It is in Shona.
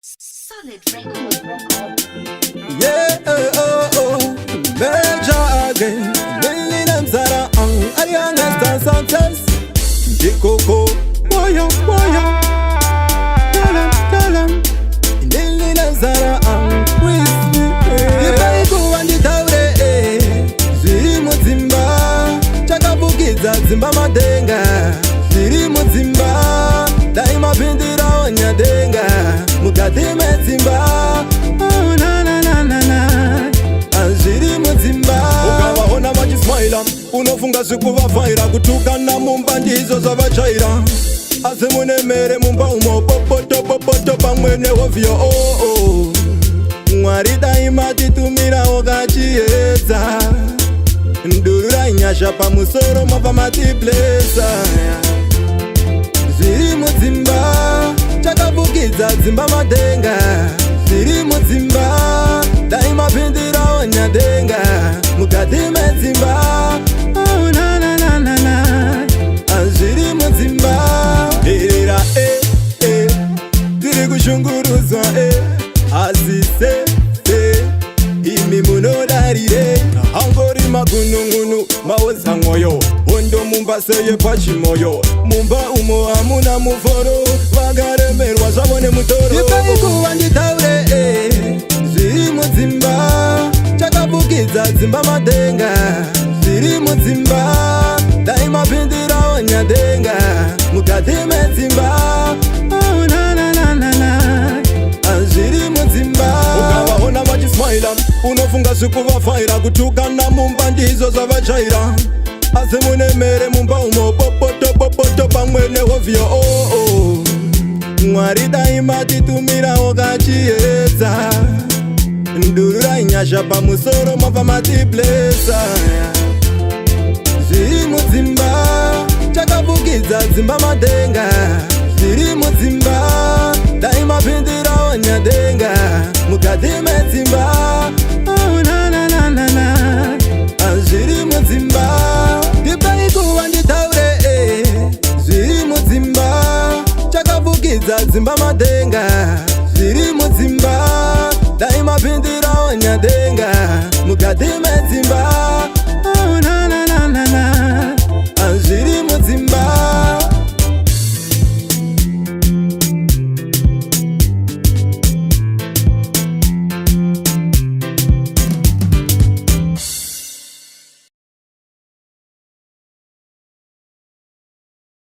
Solid record. Yeah, oh. Major again. Lili Mzara, Ariana Success. Jikoko, waya, waya. Tell 'em, tell 'em. Lili Mzara, with me. Ipai kuva nditaure, zviri mudzimba, chakafukidza dzimba madenga. Zviri mudzimba, dai mapindirawo nyadenga mukati medzimba. Oh, na, na, na, na, na. Ah, zviri mudzimba. Ukavaona vachismaila, unofunga zvikuvavhaira. Kutukana mumba ndizvo zvavachaira, asi mune mere mumba umo, popoto popoto pamwe nehovhiyo. Oo oh, oh. Mwari, dai matitumirawo kachiedza. Ndururai nyasha pamusoro, mabva matiblesa. Zviri mudzimba, chakafukidza dzimba madenga. Zviri mudzimba, dai mapindirawo nyadenga mukati medzimba. Oh, na, na, na, na, na. Ah, zviri mudzimba. Erera, eh, tiri kushungurudzwa, asi se se imi munodarire. Angori magunun'unu, maodza mwoyo, hondo mumba seyepachimoyo. Mumba umo hamuna muforo, vakaremerwa zvavo nemutoro. Ipai kuva nditaure, zviri mudzimba, chakafukidza dzimba madenga. Zviri mudzimba, dai mapindirawo nyadenga mukati medzimba. Oh, na, na, na, na, na. Ah, zviri mudzimba. Ukavaona vachismaila, unofunga zvikuvavhaira. Kutukana mumba ndizvo zvavachaira, asi mune mere mumba umo, popoto popoto pamwe nehovhiyo. Oo oh, oh. Mwari, dai matitumirawo kachiedza. Ndururai nyasha pamusoro, mabva matiblesa. Zviri mudzimba, chakafukidza dzimba madenga. Zviri mudzimba, dai mapindirawo nyadenga mukati medzimba. Oh, na, na, na, na, na. Ah, zviri mudzimba. Ndipai kuva nditaure, zviri mudzimba, chakafukidza dzimba madenga. Zviri mudzimba, dai mapindirawo nyadenga mukati medzimba.